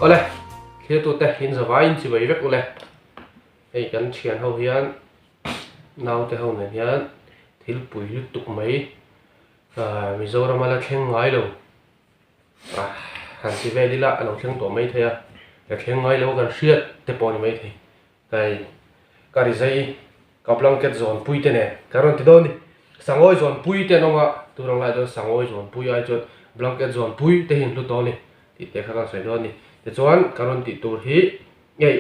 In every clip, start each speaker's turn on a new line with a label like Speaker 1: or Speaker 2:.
Speaker 1: Awle, thiltute in zavaiin chibai vek ule. Hei kan thian ho hian naute ho nen hian thil pui lutuk mai Mizorama la thleng ngai lo han ti vel ila a lo thleng tawh mai thei a, la thleng ngai lo kan hriat te pawh a ni mai thei. Hei ka rizai ka blanket zawn pui te nen ka rawn ti dawn a ni. Sangawi zawn pui te an awm a, tun ang lai chuan sangawi zawn pui ai chuan blanket zawn pui te hi an hlu tawh a ni tih te kha kan sawi dawn a ni. Tichuan ka rawn tih tur hi hei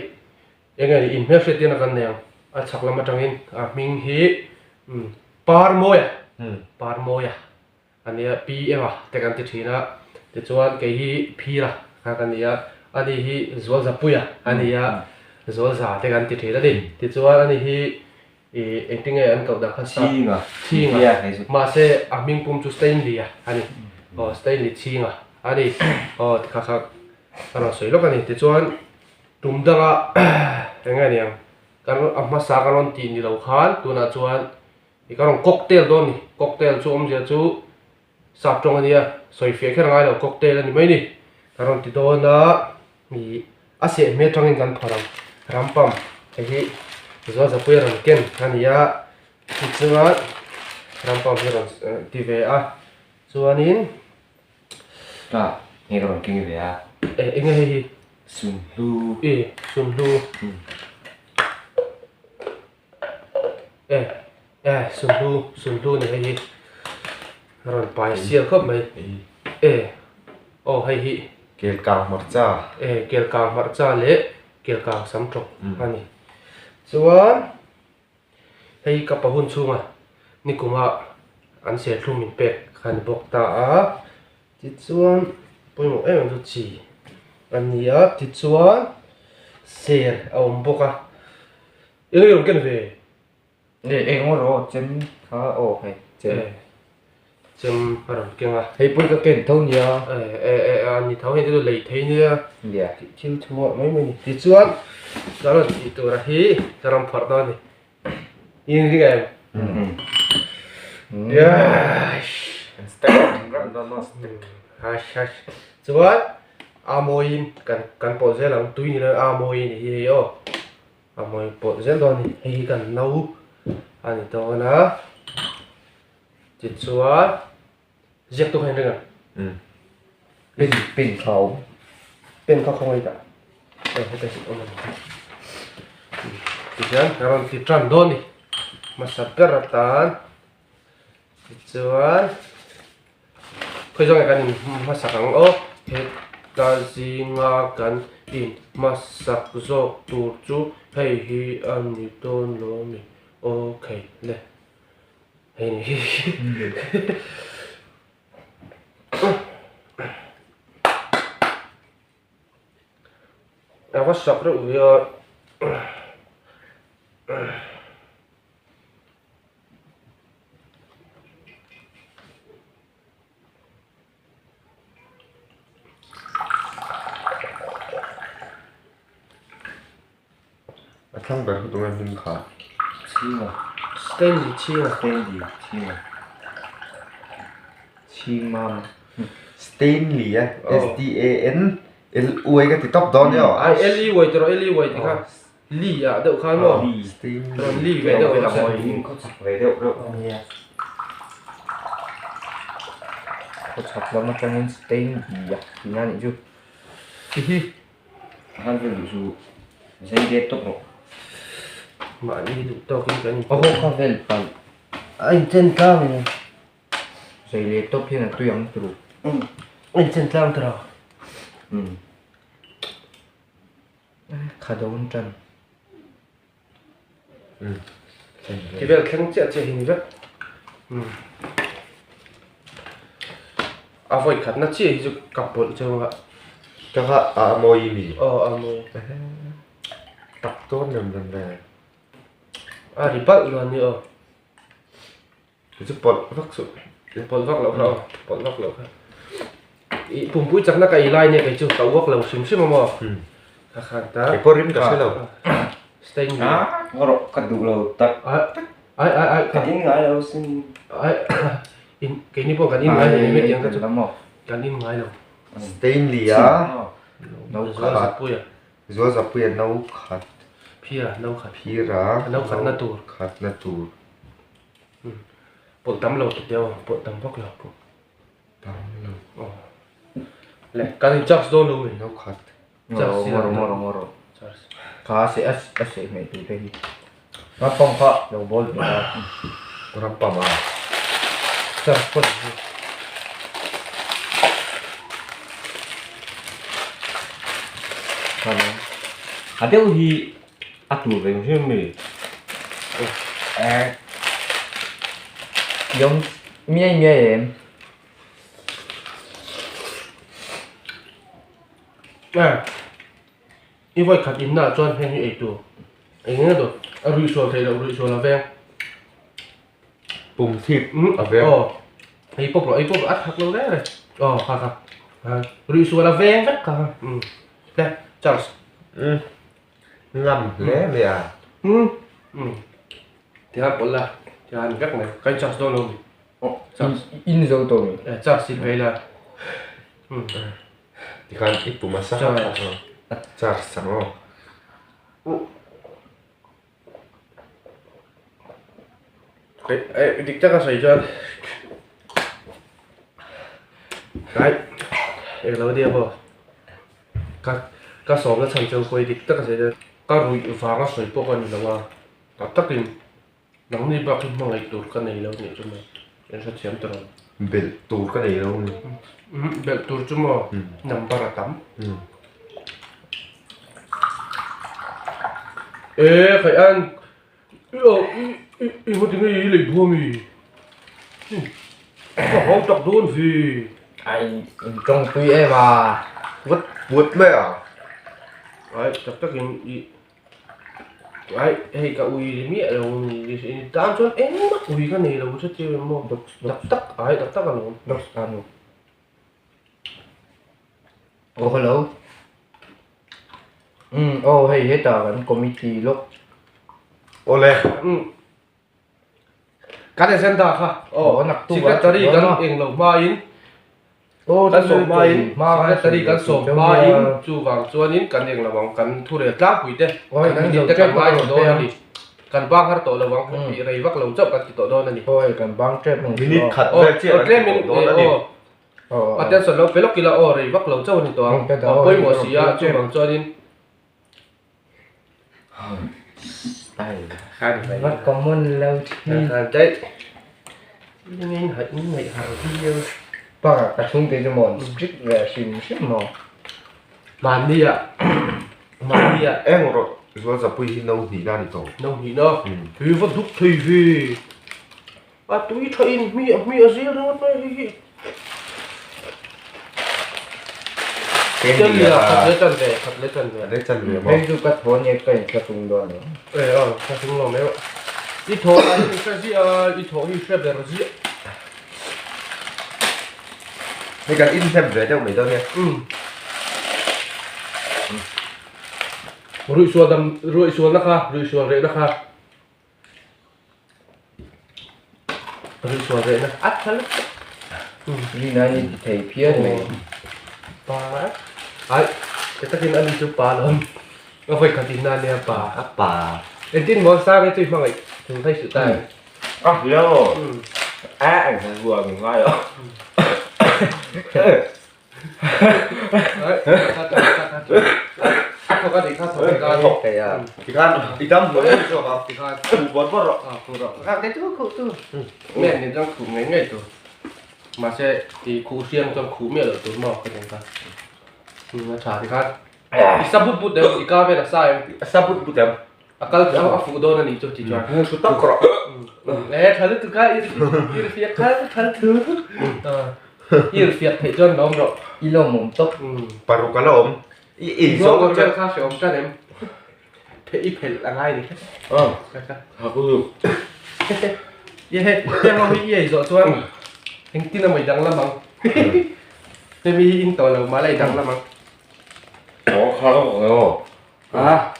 Speaker 1: eng nge ni inhmelhriat tirna kan nei ang a chhak lam atangin a hming hi Parmawia Parmawia a nia Pi Ema te kan ti thin a tichuan kei hi Phira kha ka ni a ani hi Zualzapuia a ni a Zualza te kan ti thin a ni tichuan ani hi ih engtinge an koh dan kha
Speaker 2: Chhinga
Speaker 1: Chhinga mahse a hming pum chu Stanley-a a ni aw Stanley Chhinga a ni aw tikha kha ka rawn sawi lawk a ni tichuan tum danga eng nge niang kan a hmasa ka rawn tih ni lo khan tunah chuan I ka rawn cocktail dawn ni, cocktail chu awmzia chu sap tawng a nia, sawi fiah kher ngai lo cocktail a ni mai ni. Ka rawn ti dawn a, ih a seh hmel tangin kan phawrh ang, rampam hei hi zual zapui a rawn ken a ni a, tichuan rampam hi a rawn ti ve a, chuanin.
Speaker 2: Ta, hei ka rawn keng ve a.
Speaker 1: E, enge hei hi?
Speaker 2: Sunhlu.
Speaker 1: E, sunhlu. E e sunhlu sunhlu ni hei hi a rawn pai sial khawp mai e aw hei hi
Speaker 2: Kelkang hmarcha
Speaker 1: e kelkang hmarcha leh kelkang sam tawk a ni chuan hei ka pa hun chhunga nikuma an serthlum min pek kha ni bawk ta a tichuan pawimawh em em chu chi a ni a tichuan ser a awm bawk a. Eng eng ken ve?
Speaker 3: E eng aw rawh chem kha aw hei chem.
Speaker 1: E chem a rawn keng a.
Speaker 3: Hei pawh ka ken tho nia.
Speaker 1: E e e a ni tho hei chu lei thei nia.
Speaker 3: Nia.
Speaker 1: Thil thu ah mai mai ni. Tichuan ka rawn tih tur a hi ka rawn phawrh dawn a ni. In ring em? Yes. Hash hash. Chuan a mawiin kan kan pawlh zel ang tui ni lo a mawi ni hi hei aw. A mawi pawlh zel dawn a ni hei hi kan no a ni dawn a tichuan ziak tu kha in ring ang
Speaker 3: pen pen kha a awm
Speaker 1: pen kha khawngaih dah hei heta hi awm a ni tihian ka rawn ti tan dawn a ni hmasa ber atan tichuan. Khawi zawng nge kan in hmasak ang aw? Heta zinga kan in hmasak zawk tur chu hei hi a ni dawn lo mi? Okay le hei ni hi A va sak reuh ve a.
Speaker 2: A thlang ber hu tunge hming kha.
Speaker 3: Chhinga.
Speaker 1: Stanley Chhinga.
Speaker 3: Stanley Chhinga. Chhingmam.
Speaker 2: Stanley a S T A N L U A ka ti tawp dawn nia.
Speaker 1: Ai L E Y ti rawh L E Y ti kha. Li ah deuh khan maw? Rawn li ve deuh rawh se.
Speaker 3: Khaw chhak ve deuh reuh. Nia. Khaw chhak lam atangin Stain li a tihna anih chu.
Speaker 1: Hihi.
Speaker 3: Khan vel duh chu zai det tawp rawh.
Speaker 1: Mahni duh tawkin kan in.
Speaker 3: Aw kha vel palh.
Speaker 1: A inchen tlang in.
Speaker 3: Zai leh tawp hian a tui ang turu.
Speaker 1: A inchen tlang tawh rawh.
Speaker 3: Umm. Kha dawn tan.
Speaker 1: Ti vel thleng chiah chiah hi ni vek. A vawi khatna chiah hi chu ka pawlh cheu a.
Speaker 2: Ka kha a mawi mi.
Speaker 1: Aw a mawi.
Speaker 2: Tak dawn lem lem ve.
Speaker 1: A ri balh lo ani aw.
Speaker 2: Chu chu pawlh vak suh.
Speaker 1: Pawlh vak loh kha aw, pawlh vak loh kha. I pumpui chakna ka ei lai nia kei chu ka uak lo hrim hrim a maw? Ka khan ta.
Speaker 2: Kei pawh rim ka hre lo.
Speaker 1: Stain ni.
Speaker 3: Ngaw rawh ka duh lo tak.
Speaker 1: Ai ai ai
Speaker 3: ka in ngai lo sin.
Speaker 1: Ai in keini pawh kan in ngai lo ni mai tiang ka chu. Kan in ngai lo.
Speaker 2: Stanley a. No khat. Zual Zapuia no khat.
Speaker 1: Phira no khat.
Speaker 2: Phira
Speaker 1: no khat na tur.
Speaker 2: Khat na tur.
Speaker 1: Pawlh tam lo ti deuh ang, pawlh tam vak lo.
Speaker 2: Tam lo.
Speaker 1: Aw. Le, kan in charge dawn lo mi.
Speaker 2: No khat.
Speaker 1: Charge
Speaker 3: Ngawr ngawr ngawr.
Speaker 1: Charge.
Speaker 3: Kha se a a seh hmeh tur te hi. Rampam kha lo bawl ve a.
Speaker 2: Rampam a.
Speaker 1: Charge phawt ang hi.
Speaker 3: Hello.
Speaker 4: A deuh hi a tur reng hrim mi.
Speaker 3: Eh. Yong miai miai em.
Speaker 1: Eh. I vawi khat inna ah chuan heng hi ei tur eng eng a dawn a ruih sual theih loh ruih sual a veng
Speaker 2: pum thip a veng
Speaker 1: aw ei pawp rawh ei pawp rawh a thak lo reng reng aw kha kha ruih sual a veng vek kha kha umm le Charles
Speaker 2: umm ngam hle mai a
Speaker 1: umm umm tihian pawlh la tihian vek mai ka in charge dawn lo ni
Speaker 3: charge in zo tawh mi
Speaker 1: charge i phei la umm.
Speaker 2: Tikhan i pum a sa hak hak ang. A charge ang aw.
Speaker 1: Eh, dik taka sawi chuan ai englo ania maw ka ka sawmna chhan chu pawi dik taka sawi chuan ka ruih vanga sawi pawh ka ni lo a tak takin Nangni bak hi hmangaih tur ka nei lo nih chu maw? Kan hrethiam ta lo.
Speaker 2: Belh tur ka nei lo ni.
Speaker 1: Belh tur chu maw? Number a tam. E khai an i ngawt tinge i lei bua mi? Ka hau tak dawn ve.
Speaker 3: Ai in tawng pui em a.
Speaker 2: Vut vut mai a.
Speaker 1: Ai tak takin i Ai hei ka ui miah lo ni tan chuan engmah ui ka nei lo che chiu em maw tak tak ai tak tak alawm
Speaker 3: Oh hello um aw hei hetah kan committee lawk
Speaker 2: awle
Speaker 1: um Kan agenda kha aw secretary kan eng lo hmain kan sawm hmain secretary kan sawm hmain chuvang chuanin kan eng lo ang kan thu rel tlangpui te kan minute te kan ngaithla dawn a ni kan bang har tawh lo ang tih rei vak lo chauh kan ti tawh dawn a ni
Speaker 2: minute khat vel chiah kan ti tawh dawn a ni
Speaker 1: attention lo pe lawk ila aw rei vak lo chauh a ni tawh ang pawimawh si a chuvang chuanin
Speaker 3: Vat common lo thin. Bak ka chhungte chu maw strict ve hrim hrim maw.
Speaker 1: Mahni ah mahni ah
Speaker 2: Eng rawh zual zapui hi no hnih na ni tawh.
Speaker 1: No hnih na tui va duk thei ve. A tui tha in hmi a hmi a zir ringawt mai hei hi. Stanley a khat leh tan ve khat leh tan ve.
Speaker 2: Khat leh tan ve maw.
Speaker 3: Hei chu ka thaw nia ka in thla tung dawn lo.
Speaker 1: E a thla tung lo mai rawh. I thaw lai hi hre ziah a i thaw hi hre ber ziah.
Speaker 2: Hei kan in hlep ve deuh mai dawn nia.
Speaker 1: Umm. Ruihsual dam ruihsualna kha ruihsual rehna kha. Ruihsual rehna a tha lutuk.
Speaker 3: Rina ni ti thei phian mai.
Speaker 1: Pa ai ke takin ani chu pa lo. A vawi khat in na nia pa.
Speaker 4: A pa.
Speaker 1: Engtin maw sang e chui hmangaih thu thei suh ta.
Speaker 4: A hliau. A ang han hua mi ngai lo.
Speaker 1: Irfiak theih chuan lawm rawh.
Speaker 3: I lawmawm tawp.
Speaker 2: Paruk a la awm. I ei zawng
Speaker 1: Zawng vel kha hreawm tan em? Theih i phelh a ngai ni.
Speaker 4: Aw. Ha ku lu.
Speaker 1: Ye he, heng ho hi i ei zawh chuan engtin emaw i danglam ang. Hemi hi in tawh lo mah la i danglam ang.
Speaker 4: Aw kha aw.
Speaker 1: Ah.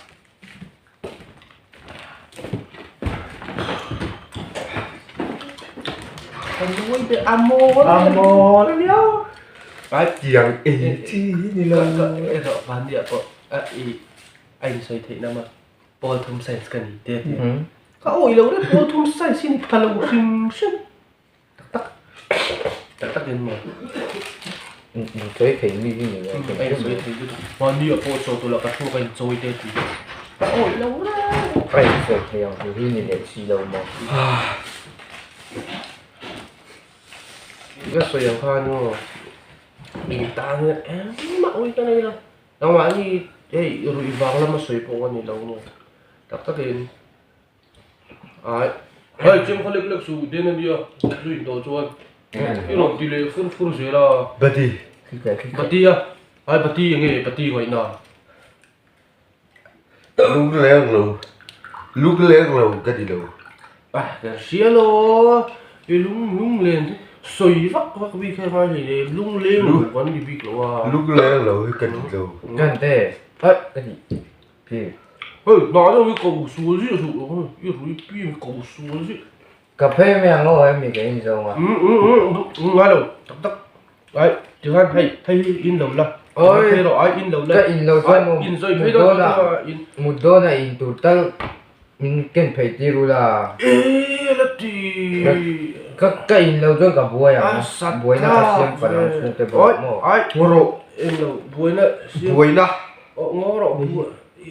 Speaker 1: Ai
Speaker 2: Tiang ei chi ni lo.
Speaker 1: Ka erawh mahniah pawh a i a insawi theih na ma pawl thum science ka ni te a ti a. Ka awih lo reng pawl thum science hi ni pha lo hrim hrim. Tak tak tak tak in maw.
Speaker 3: In chawi thei mi hi ni lo.
Speaker 1: A insawi thei lutuk. Mahniah pawh chaw tawlh ah ka thu ka inchawi te a ti a. Ka awih lo reng.
Speaker 3: A insawi thei ang chu hi ni leh si lo maw.
Speaker 1: Ka sawi ang khan maw in tan hian engmah awih ka nei lo. Nangmahni hei ruih vang lama sawi pawh ka ni lo maw. Tak takin ai hei chem kha lek lek suh den ania zu in tawh chuan i rawn ti leh fur fur zel a.
Speaker 2: Bati.
Speaker 1: Bati a ai bati enge bati ngaihna.
Speaker 2: Lung leng lo lung leng lo ka ti lo.
Speaker 1: Ah ka hria lo i lung lung len chu sawi vak vak bik kha ngai hlei le lung leng lo kan ni bik lo a.
Speaker 2: Lung leng lo hi ka ti lo.
Speaker 3: Kan te ah ka ti pi.
Speaker 1: Hei hna deuh hi ko sual ziah suh lo i rui pi hi ko sual ziah.
Speaker 3: Ka phei mai ang aw hemi ka in zawng a.
Speaker 1: Ngai lo tak tak ai tikhan hei hei hi in lo la
Speaker 3: Oi
Speaker 1: phei rawh ai in lo la
Speaker 3: ka in lo chuan mu
Speaker 1: in zawi phei dawn
Speaker 3: dawna mut dawna in tur tal min ken phei tir ula
Speaker 1: e la ti
Speaker 3: ka ka in lo chuan ka buai ang buaina ka siam palh ang chhungte bawk maw
Speaker 1: ai
Speaker 2: ngaw rawh
Speaker 1: in lo buaina siam
Speaker 2: buaina
Speaker 1: ngaw rawh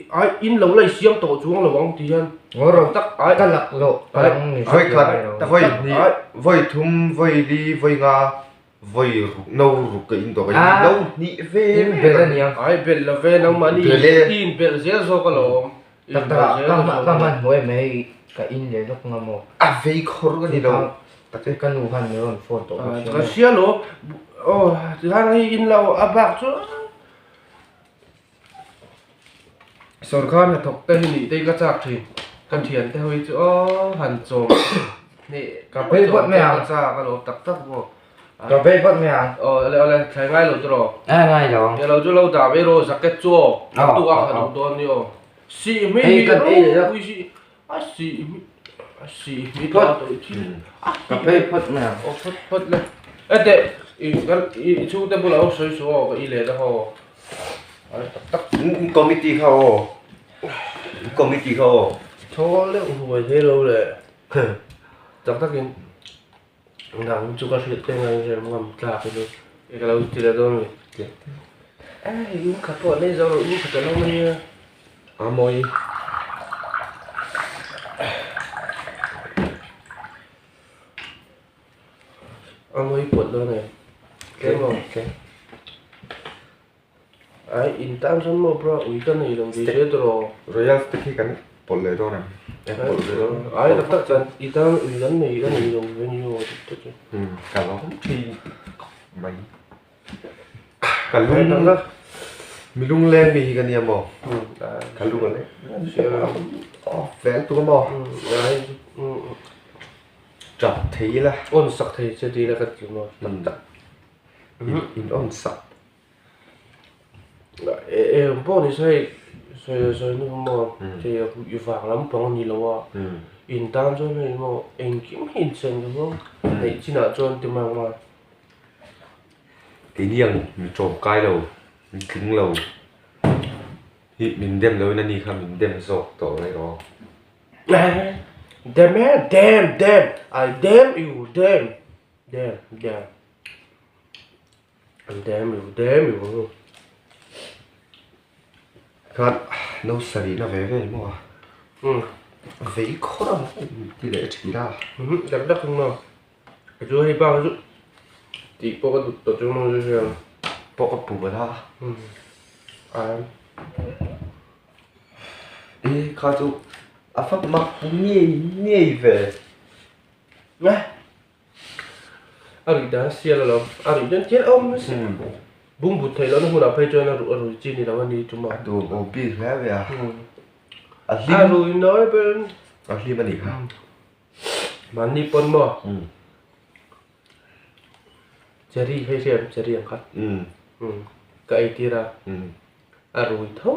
Speaker 1: Ai in lo la i siam tawh chuang lo ang ti hian.
Speaker 3: Ngaw ro tak ai ka lak loh ka lang ni
Speaker 2: Vawi khat, vawi hnih, vawi thum, vawi li, vawi nga, vawi ruk, no ruk ka in tawh ka in no hnih ve
Speaker 3: In belh a nia.
Speaker 1: Ai belh lo ve nangmah ni i in belh zel zawk alawm.
Speaker 3: Tak tak ah ka ka hman hmuh em hei ka in leh lawk nga maw.
Speaker 2: A vei khawr ka ni lo.
Speaker 3: Tak e ka nu khan min rawn phone tawh bawk sia.
Speaker 1: Ka hria lo. Aw tihian hei in lo a bak chu. Sorkar hnathawk te hi nih te hi ka chak thin ka thian te ho hi chu aw han chawm hneh
Speaker 3: Ka vei phawt mai ang
Speaker 1: ka chak a lo tak tak maw
Speaker 3: Ka vei phawt mai ang
Speaker 1: Aw ale ale thlai ngai lo tiraw
Speaker 3: A ngai lo
Speaker 1: Nge lo chu lo dah mai rawh jacket chu aw a tuk a kha duh dawn ni aw Sih hmei
Speaker 3: Hei kan ei leh
Speaker 1: ropui si a sih hmei a sih hmei ta tawh thil
Speaker 3: Ka vei phawt mai ang
Speaker 1: Aw phawt phawt le E teh i kan i chhungte bulah ho sawi suh aw ka i let a haw.
Speaker 2: Committee kha aw Committee kha aw
Speaker 1: Thaw deuh huai thei lo le tak takin nang chu ka hrilh te ngai rem ngam tlak in i ka lo ti leh dawn mi eh in khat pawh nei zo lo in khat a lo mai a
Speaker 2: a mawi
Speaker 1: a mawi pawt dawn e tlem aw tlem Ai in tan chuan maw bro ui ka nei lo ti se tawh rawh.
Speaker 2: Royal te khi kan pawlh leh dawn em?
Speaker 1: Pawlh leh dawn. Ai tak tak chuan i tan ui kan nei ka nei lo ve ni aw tih te chu.
Speaker 2: Umm ka lo thi mai. Ka lung mi lung leng mi hi ka nia maw? Ka lung a leng. Fel tuk a maw? Tap thei ila.
Speaker 1: Awn sak thei che ti ila ka ti maw tak tak.
Speaker 2: In awn sak.
Speaker 1: Eng pawh ni se hei sawi sawi nu maw hei i vang lampang a ni lo a in tan chuan hei maw engkim hi inchen ka hmang neih chinah chuan ti mang a.
Speaker 2: Keini ang mi tawngkai lo mi tling lo hi min dem loin a ni kha min dem zawk tawh mai rawh.
Speaker 1: Dem e dem dem I damn you damn damn damn. An dam lo dam lo ang.
Speaker 2: Khan no sarih na ve ve ni maw a? Vei khawr ang ti leh thin a.
Speaker 1: Dak dak ang maw. Chu hei bak chu tih pawh ka duh tawh chu maw chu hian.
Speaker 2: Pawh ka pu bala. E kha chu a fak mak ngei ngei ve.
Speaker 1: A rih dan sial alawm, a rih dawn chiah awm nasa. Bungbut theih lohna hmunah phei chuan a ruh a rui chi ni lo a ni tum a.
Speaker 2: A duh awm bik hle mai a. A hlim.
Speaker 1: A rui nawi ber.
Speaker 2: A hlim a nih kha.
Speaker 1: Mahni pawn maw? Cherry hei hriat cherry ang kha. Ka ei tir a. A rui tho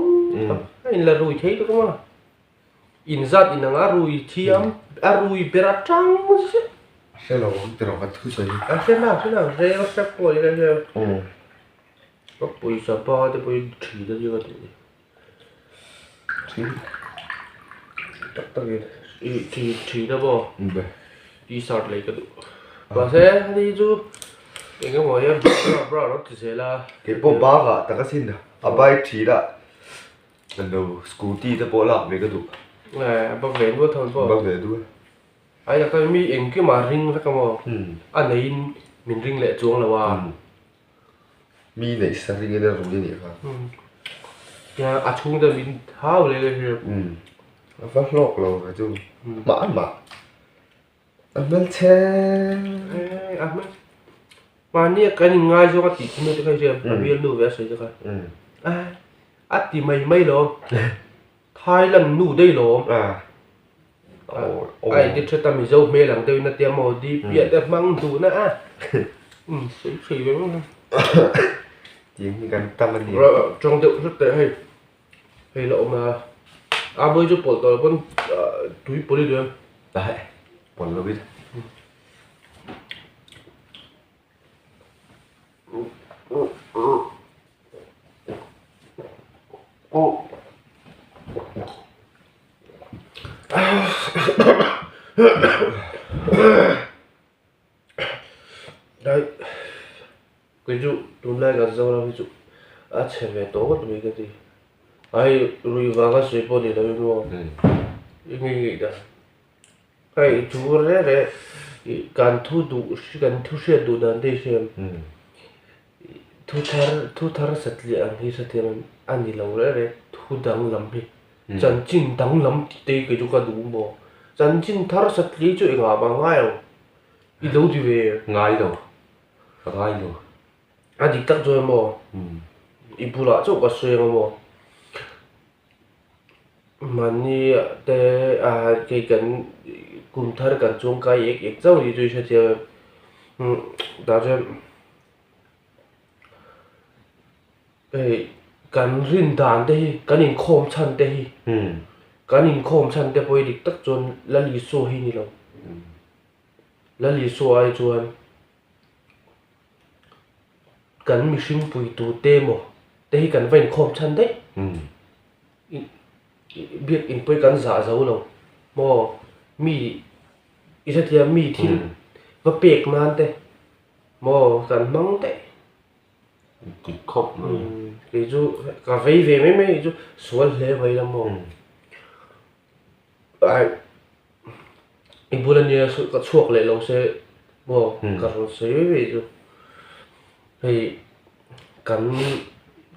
Speaker 1: tho. A inla rui thei tuk a maw? Inzat in ang a rui thiam, a rui ber atang zet.
Speaker 2: A hre lo ang tiraw ka thu sawi.
Speaker 1: A hre na, a hre na, rel hrep pawh ila hre. Ka pawisa pa te pawhin ṭhin a nia ka tih ni.
Speaker 2: Ṭhin.
Speaker 1: Tak takin i ṭhin ṭhin a maw t-shirt lei ka duh. Mahse hei chu eng emaw hian bra bra rawn ti zel a.
Speaker 2: Keipawh bangah tak asin a bike ṭhin a. Kan lo scooty te pawh lak ve ka duh.
Speaker 1: A bak ve nual tho pawh.
Speaker 2: Bak ve duh e.
Speaker 1: Ai tak tak mi engkimah ring vek a maw? A neiin min ring leh chuang lo a.
Speaker 2: Mi neih sa ringin a rui a nih kha.
Speaker 1: Tia a chhungte min thau leh ka hria.
Speaker 2: A va hlawk lo ve chu. Mah mah. A hmelchhe.
Speaker 1: A hmel. Mahni a kan inngai zawk a tih chu te kha i hria. A bialnu ve a sawi te kha. A ti mai mai lo. Thailand nu daih lawm. A edit hret a Mizo hmel ang deuhin a tia maw DP ah te hmang duhna a. Sawi thei ve mai.
Speaker 2: Tiang hi kan tam a ni.
Speaker 1: Tawng deuh hret teh hei. Hei la awm a. A bawi chu pawlh tawh lo pawn tui pawlh i duh em?
Speaker 2: Aih pawlh lo in.
Speaker 1: Dai kei chu tunlai kan Zoram hi chu a chhe ve tawh ngawt mai ka ti. Ai rui vanga sawi pawh ni lo in maw i ngei ngei dan. Hei thu reh reh ih kan thu duh kan thu hriat duh dan te hi hriam thu thar thu thar satliah ang hi hrethiam a ni lo reh reh thu danglam hi chanchin danglam tih te hi kei chu ka duh maw chanchin thar satliah chu engah mah ngai lo i lo ti ve
Speaker 2: ngai lo ka ngai lo.
Speaker 1: A dik tak chuan maw i bulah chauh ka sawi ang maw. Mahni te ah kei kan kum thar kan chuang kai ek ek chauh ni chu i hrethiam em tah chuan hei kan rin dan te hi kan inkhawm chhan te hi kan inkhawm chhan te pawh hi dik tak chuan Lal Isua hi ni lo Lal Isua ai chuan Kan mihring puitu te maw te hi kan va inkhawm chhan daih. Biak in pawh hi kan zah zo lo maw mi i hrethiam mi thil va pek nan te maw kan hmang daih.
Speaker 2: Dik khawp mai.
Speaker 1: Kei chu ka vei ve mai mai chu sual hle mai la maw. Ai i bula nia ka chhuak leh lo se maw ka rawn sawi mai mai chu hei kan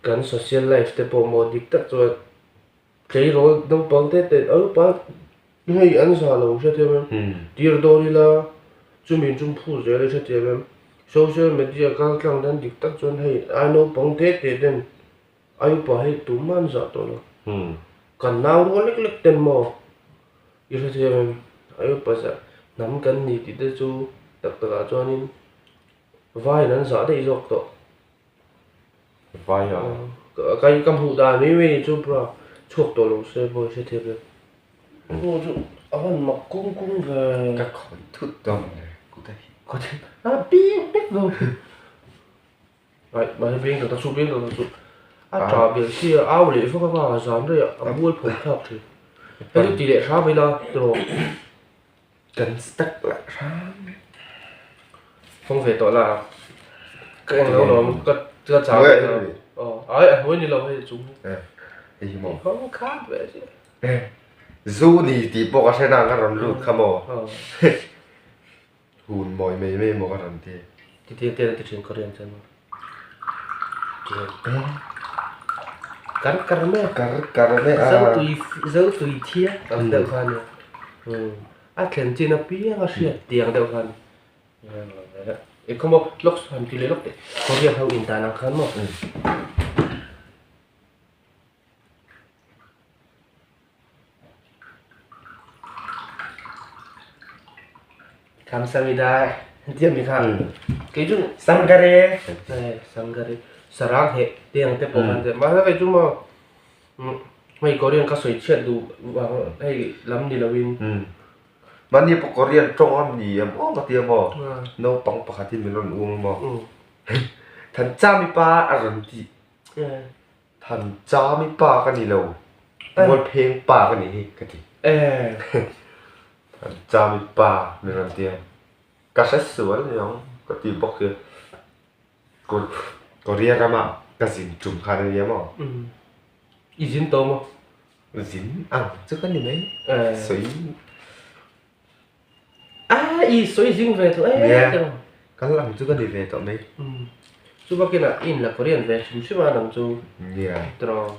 Speaker 1: kan social life te pawh maw dik tak chuan tleirawl naupang te te naupang hei an zah lo hrethiam em tir dawn ila chumi chu phu zel a hrethiam em social media kal tlang dan dik tak chuan hei ai naupang te te ten A upa hi tumah an zah tawh lo. Kan nau rual lek lek ten maw? I hre thei em? A upa zah hnam kan ni tih te chu tak takah chuanin vaiin an zah daih zawk tawh.
Speaker 2: Vai a?
Speaker 1: Ka ka hmuh dan mai mai ni chu bra chhuak tawh lo se pawh i hre thei em? Aw chu a van mak kung kung ve.
Speaker 2: Ka khawih thut dawn le kut a hi.
Speaker 1: Kut a bing vek dawn. Ai mahni beng tak chu beng tak chu a tah belh si a au leh vak anga zan rei ah a mual pho thlak thin hei chu ti leh hram ila tiraw
Speaker 2: kan stack lah hram
Speaker 1: hawng ve tawh la ka eng lo lawm ka ka chau ve lo aw ai a hnuai ni lo hei chung
Speaker 2: hei hi maw
Speaker 1: hawng khat ve si
Speaker 2: zu ni tih pawh ka hre na ka rawn lut kha maw Hun mawi mai mai maw ka rawn ti.
Speaker 1: Ti te te ti thin Korean chuan maw. Kar kar me.
Speaker 2: Kar kar me a.
Speaker 1: Zo tui zo tui thia ang deuh kha nia. A thlen chin apiang a hriat tiang deuh kha ni. E khaw maw lawk han ti leh lawk teh. Korean ho in dan ang khan maw. Kamsamida tiang mi kha kei chu
Speaker 2: Sangare
Speaker 1: sangare sarang he tiang te pawh kan mahse kei chu maw hei Korean ka sawi chhiat duh vang hei lam ni lovin
Speaker 2: mahni pawh Korean tawng a ni em aw ka ti a maw naupang pakhat hi min rawn um a maw than cha mipa a rawn ti. Thanchami pa ka ni lo, Mualpheng pa ka nih hi ka ti. Thanchami pa min rawn ti a, ka hre sual ni ang ka ti bawk hi. Korea rama ka zin tum khan a nia maw?
Speaker 1: I zin tawh maw?
Speaker 2: Zin ang chu ka ni mai. Sawi.
Speaker 1: A i sawi zing ve tawh e.
Speaker 2: Nia, kal ang chu ka ni ve tawh mai.
Speaker 1: Chu bakin ah i inla Korean ve hrim hrim a nang chu.
Speaker 2: Nia.
Speaker 1: Tiraw.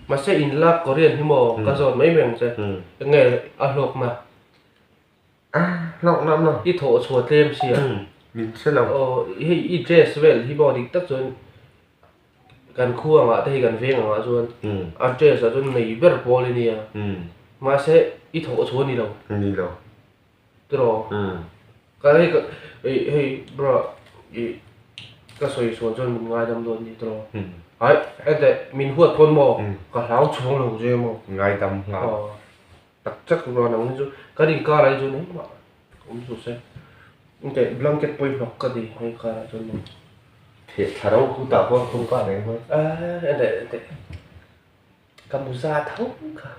Speaker 1: Mahse inla Korean hi maw ka zawt mai mai ang che. Enge a hlawkna?
Speaker 2: A hlawkna maw?
Speaker 1: I thawh chhuah tlem sia.
Speaker 2: Min hre lo.
Speaker 1: Aw hei i dress vel hi maw dik tak chuan Kan khu angah te hi kan veng angah chuan a dress ah chuan nei ber pawl i nia. Mahse i thawh chu a ni lo.
Speaker 2: Ni lo.
Speaker 1: Tiraw? Ka hei ka hei hei bra i ka sawi sual chuan min ngaidam dawn ni tiraw? Hai hete min huat pawn maw ka hlau chhuang lo che maw?
Speaker 2: Ngaidam nghal.
Speaker 1: Aw tak tak bra nang hi chu kan inkar ah hi chuan engmah awm suh se. Engteh blanket pawh i hnawk ka ti hei karah chuan maw.
Speaker 2: Theh thla ro khu tah pawh thung pah reng mai.
Speaker 1: Engteh engteh ka mu za tho kha.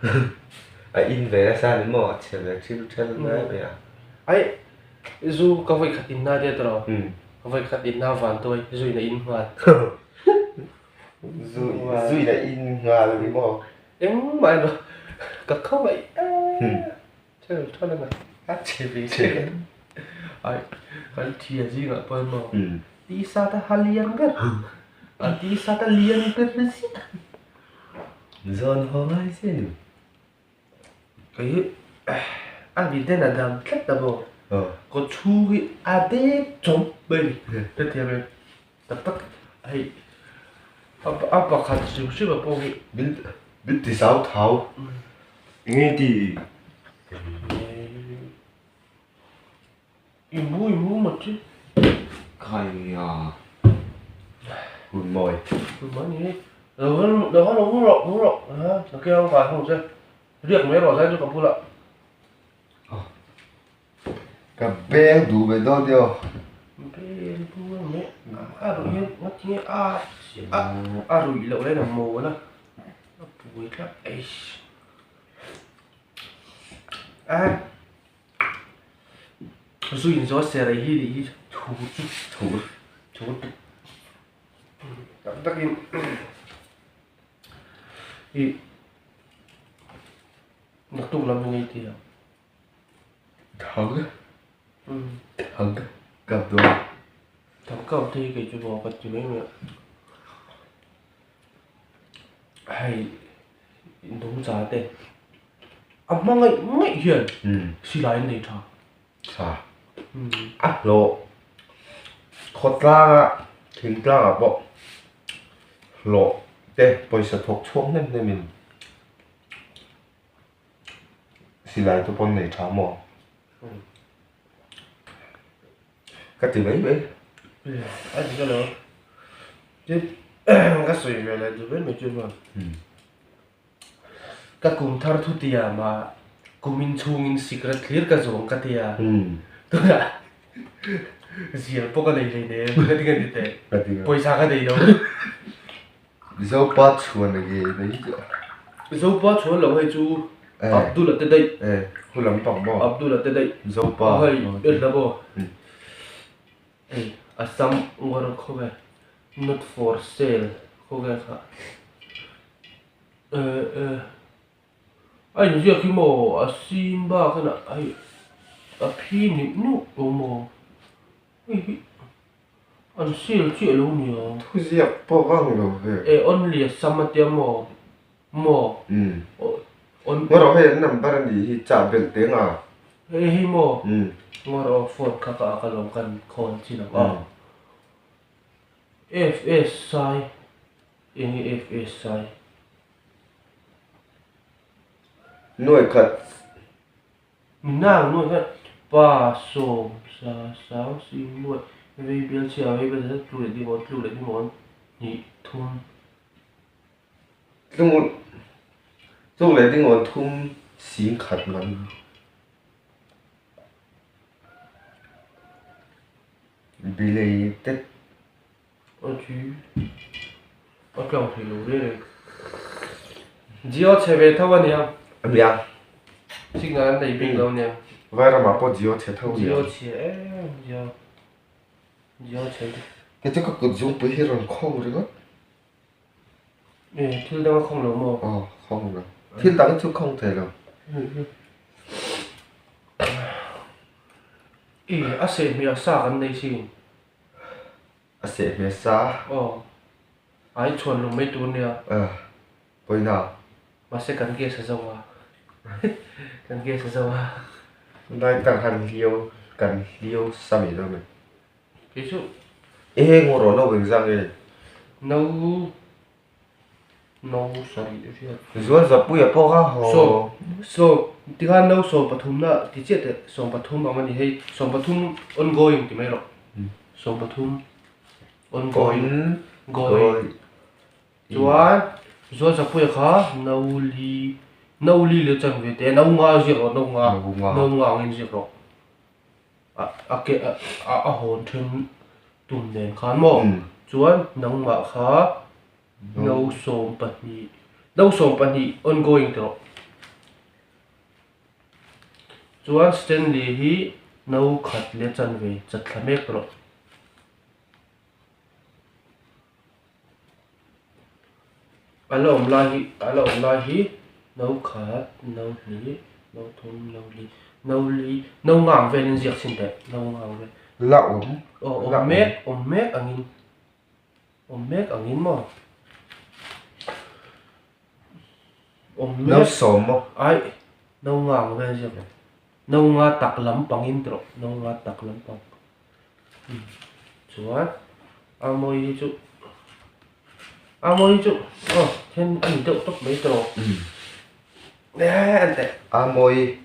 Speaker 2: A in ve nasa ni maw a chhe ve thil thel mai mai a.
Speaker 1: Ai zu ka vawi khat in na tia tawh ka vawi khat in na van tuai zu in a in nghal.
Speaker 2: Zu zu in a in nghal ni maw.
Speaker 1: Engmah erawh ka khawngaih em. Thil tha leh mai a che ve che ai kan thia zingah pawh emaw tisa te ha lian ber a tisa te lian ber ziah
Speaker 2: zawn haw ngai che ni
Speaker 1: kei a vi den a dam tlat ta maw kaw chhung hi a dek chawm mai ni hetiang in tak tak hei a pakhat hrim hrim ah pawh hi
Speaker 2: min ti zau thau Nge ti?
Speaker 1: I mu i mu mat chi.
Speaker 2: Khai a. Hun mawi.
Speaker 1: Hun mawi ni. Lo han lo han mu rawh mu rawh ha ka keng kai ho che. Riak mai rawh zai chu ka bulah.
Speaker 2: Ka beng duh ve dawn nia.
Speaker 1: Beng duh mai a ruih hian ngatinge a a ruih loh hian a mawl a. A pui tlat eish. A zu in zawh ser ei hi nih hi thu chu
Speaker 2: thu
Speaker 1: thu tak takin i naktuk lam hi ngei ti ang.
Speaker 2: Thang thang kap dawn.
Speaker 1: Thang kap te hi kei chu maw ka ti mai mai a. Hei nungcha te a hma ngaih ngaih hian silai an nei tha.
Speaker 2: Tha. A hlawh khawtlanga thingtlangah pawh hlawh te pawisa thawk chhuak hnem hnem in Silai te pawn nei tha maw? Ka ti mai mai.
Speaker 1: A ti ka lo. Tin ka sawi ve leh duh mai mai chu chuan ka kum thar thu tia ma kumin chhungin sikret thlir ka zawng ka tia. Tunah zial pawh ka nei hleinem ka ti ka ti teh. Pawisa ka nei lo.
Speaker 2: Zopa chhuan a nge mai chu.
Speaker 1: Zopa chhuan lo hei chu Abdul a te daih.
Speaker 2: Eh, hu lam pang maw?
Speaker 1: Abdul a te daih.
Speaker 2: Zopa.
Speaker 1: Hei, en la maw? Hei, Assam ngawr khawvel not for sale khawvel kha. Eh eh. A inziak hi maw a sim bak a hei a phi neuh neuh lo maw? Hei hi. An sale chiah lo nia.
Speaker 2: Thuziak pawh vang lo ve.
Speaker 1: E only a sam a tia maw? Maw?
Speaker 2: Umm.
Speaker 1: On.
Speaker 2: Ngaw rawh hei an number a nih hi chah belh teng a.
Speaker 1: Hei hei maw?
Speaker 2: Umm.
Speaker 1: Ngaw rawh phone kha ka ka lo kan khawn chin ang a. FS sai eng nge FS sai?
Speaker 2: Nuai khat.
Speaker 1: Nang nuai khan pa sawm sa sang sing nuai vei bial chhia vei bial chhia tlu leh ding awn tlu leh ding awn hnih thum.
Speaker 2: Tlung tluk leh ding awn thum sing khat man. Bilei te.
Speaker 1: A thi. A tlang thei lo reng reng. Jio chhe ve tho a nia.
Speaker 2: A nia.
Speaker 1: Signal an nei bik lo nia.
Speaker 2: Vairamah pawh Jio chhe tho nia.
Speaker 1: Jio chhe em Jio. Jio chhe.
Speaker 2: Kei chu ka kut zungpui hi rawn khawng ringawt.
Speaker 1: E thil dang a khawng lo maw?
Speaker 2: Aw khawng lo. Thil dang chu khawng thei lo.
Speaker 1: E a seh hmel sa kan nei sin.
Speaker 2: A seh hmel sa.
Speaker 1: Aw. Ai chhuan lung mai tur nia.
Speaker 2: Aw pawina.
Speaker 1: Mahse kan gas a zo a. Kan gas a zo a.
Speaker 2: Lai kan han hliau kan hliau sa mai dawn a ni.
Speaker 1: Kei chu.
Speaker 2: Ehe ngaw rawh no eng zang nge?
Speaker 1: No no sarih riat.
Speaker 2: Zual Zapuia pawh kha haw.
Speaker 1: Sawm sawm tikhan no 13 na ti chiah teh 13 ang a ni hei 13 ongoing ti mai rawh 13 ongoing going chuan Zual Zapuia kha no li no li leh chan ve teh no nga ziak rawh no nga no nga angin ziak rawh. A ke a hawn then tum nen khan maw chuan nangmah kha no 12 no 12 ongoing tawh chuan Stanley hi no khat leh chanve chat thla mek rawh. A la awm lai hi a la awm lai hi no khat no hnih no thum no li no li no ngang velin ziak chhin teh no ngang vel
Speaker 2: La awm
Speaker 1: aw awm mek awm mek angin awm mek angin maw awm mek
Speaker 2: no sawm maw
Speaker 1: ai no ngang vel ziak no nga tak lampangin tawh no nga tak lampang. Chuan a mawi hi chu a mawi hi chu aw then a ni deuh tawp mai tawh an teh
Speaker 2: a mawi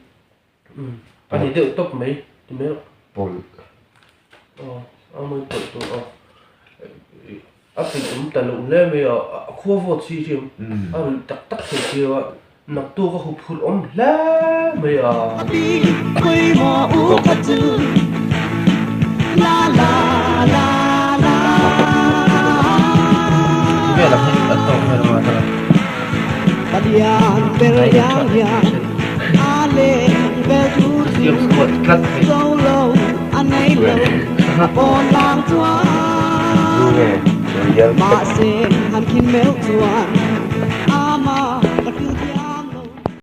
Speaker 1: a ni deuh tawp mai ti mai rawh
Speaker 2: pawlh
Speaker 1: aw a mawi pawlh tur aw a peih awm ta loh hle mai a a khua vawt si hi a ruih tak tak thei si a naktuk a huphurh awm hle mai a.